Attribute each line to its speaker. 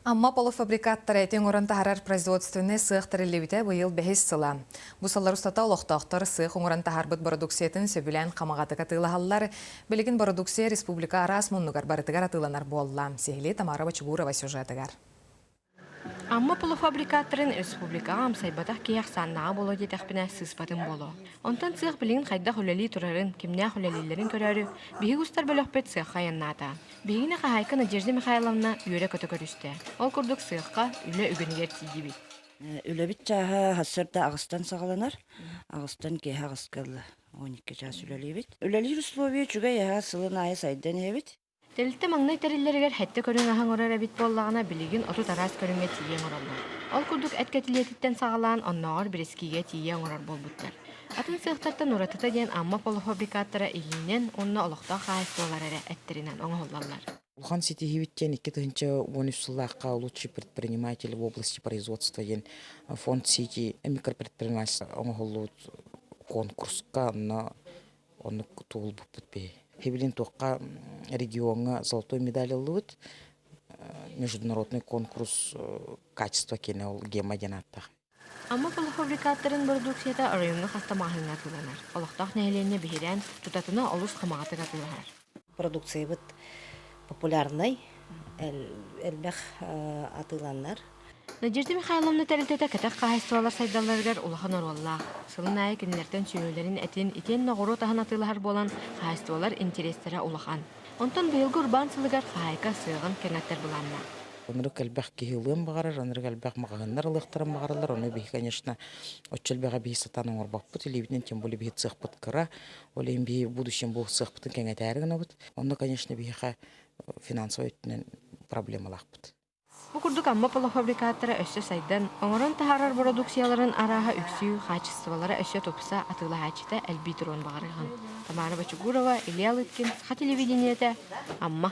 Speaker 1: Амма полуфабрикаттара эти оҥорон таһаарар производственнай сыах тэриллибитэ быйыл бэһис сыла. Бу сыллар устата олохтоохтор сыах оҥорон таһаарбыт бородууксуйатын сөбүлээн хамаҕатык атыылаһаллар. Билигин бородууксуйа республика араас муннугар барытыгар атыыланар буолла. Сиһилии Тамара Бочугурова сюжетыгар.
Speaker 2: Амма полуфабрикаттарын республикаҕа амсайбатах киһи ахсааннааҕа буолуо диэтэхпинэ сыыспатым буолуо. Онтон сыах билигин хайдах үлэлии турарын, кимнээх үлэлииллэрин көрөөрү, биһиги устар бөлөхпүт сыахха айаннаата. Биһигини хаһаайка Надежда Михайловна үөрэ-көтө көрүстэ. Ол курдук сыахха үлэ үгэнигэр тиийдибит.
Speaker 3: Үлэбит чааһа сарсыарда аҕыстан саҕаланар. Аҕыстан киэһэ аҕыска ыла 12 чаас үлэлиибит. Үлэлиир условия үчүгэй аһа сылын аайы сайдан иһэбит.
Speaker 2: Тэрилтэ маҥнай тэриллэригэр сэттэ көрүҥ аһы оҥорор эбит буоллаҕына, билигин 30 араас көрүҥҥэ тиийэ оҥороллор. Ол курдук эт кэтилиэтиттэн саҕалаан оннооҕор бэрэскиигэ тиийэ оҥорор буолбуттар. Атын сыахтартан уратыта диэн Амма полуфабрикаттара илиинэн уонна олохтоох хаһаайыстыбалар эрэ эттэринэн оҥоһуллаллар.
Speaker 4: Улахан ситиһиибит диэн 2013 сыллаахха лучший предприниматель в области производства диэн фонд сити микропредпринимательство оҥоһуллубут конкурска онно оннук туолбуппут биһи. Хибилин туохха региоҥҥа золотой медаль ыллыбыт международный конкурс качества киэнэ ол гема диэн ааттаах.
Speaker 2: Амма полуфабрикаттарын бородууксуйата оройуоҥҥа хаста маҕаһыыҥҥа атыыланар. Олохтоох нэһилиэнньэ биһирээн, тутатына олус хамаҕатык атыылаһар.
Speaker 5: Продукциябыт популярнай, элбэх атыыланар.
Speaker 2: Надежда Михайловна тэрилтэтэ кэтэх хаһаайыстыбалар сайдалларыгар улахан оруоллаах. Сылын аайы кинилэртэн сүөһүлэрин этин итиэннэ оҕуруот аһын атыылаһар буолан, хаһаайыстыбалар интэриэстэрэ улахан. Онтон быйылгы урбаан сылыгар хаһаайка сыаҕын кэҥэттэр былааннаах.
Speaker 4: Ынырык элбэх киһи ылыан баҕарар, ынырык элбэх маҕаһыыннар ылыахтарын баҕараллар. Ону биһи, конечно, оччо элбэҕи биһи сатаан оҥорбоппут. Илиибитинэн тем более биһи цехпыт кыра. Ол иһин биһи в будущем бу цехпытын кэҥэтээри гынабыт. Онно, конечно, биһиэхэ финансовай өттүнэн проблемалаахпыт.
Speaker 2: Бу курдук Амма полуфабрикаттара өссө сайдан, оҥорон таһаарар бородууксуйаларын арааһа үксүү, хаачыстыбалара өссө тупса, атыылаһааччыта элбии туруон баҕарыаҕын. Тамара Бочугурова, Илья Лыткин, Саха телевидениетэ, Амма.